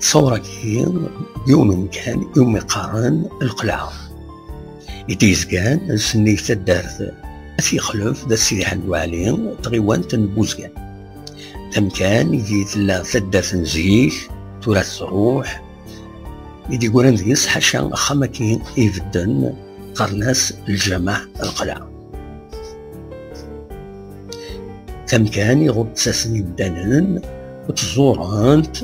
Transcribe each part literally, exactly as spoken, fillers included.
Ṣṣawra-agi yiwen umkan iwumi qqaren Lqelɛa. I d-yezgan sennig taddart At Yexlef d At Sidi Ḥmed Waɛli, tɣiwant n Buzgan. D amkan i tella taddart n zik, tura tettruḥ, i d-yeggran deg-s ḥaca axxam-agi ibedden, qqaren-as Lǧameɛ Lqelɛa. D amkan iɣur d-ttasen yimdanen, ttẓurent,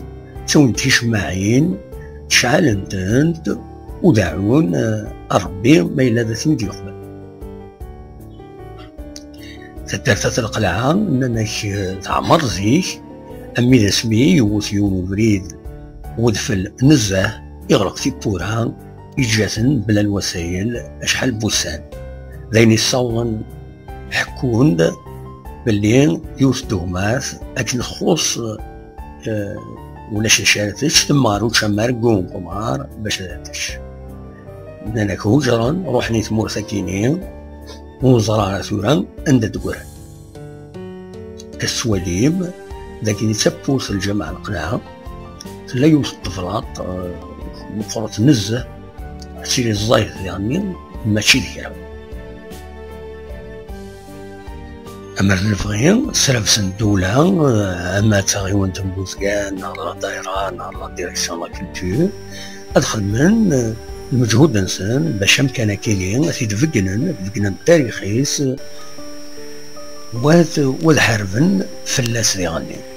ttawint ticemmaɛin, ceɛlent-tent, u deɛɛun, eh, Ṛebbi ma yella d aten-id-yuqbel. Taddart At Lqelɛa, nnan-ak, eh, teɛmer zik, am mi d asmi yewwet yiwen ubrid, wedfel nezzeh, iɣleq tiwwura, yeǧǧa-ten bla lwasayel acḥal n wussan. D ayen yessawḍen ḥekkun-d belli yiwet n tugmat akken txuṣ, eh, ulac d acu ara tečč, temɣer ur teččam ara deg umqemmer bac ad tečč. Nnan-ak hujren, ruḥen i tmurt akkin-i, ur neẓri ara tura anda d-ggran. Tettwalim, dagi d tawwurt n Lǧameɛ Lqelɛa, tella yiwet n teblaḍt, eh, meqqret nezzeh, ad tili ẓẓayet diɣenni, mačči d kra. Amer d lebɣi, srabsen ddula, eh, ama d taɣiwant n Buzgan, neɣ la daïra, neɣ la direction de la culture, ad xedmen, eh, lmeǧhud-nsen bac amkan-agi ad t-id-beggnen, ad beggnen tarix-is, wad, wad ḥarben fell-as diɣenni.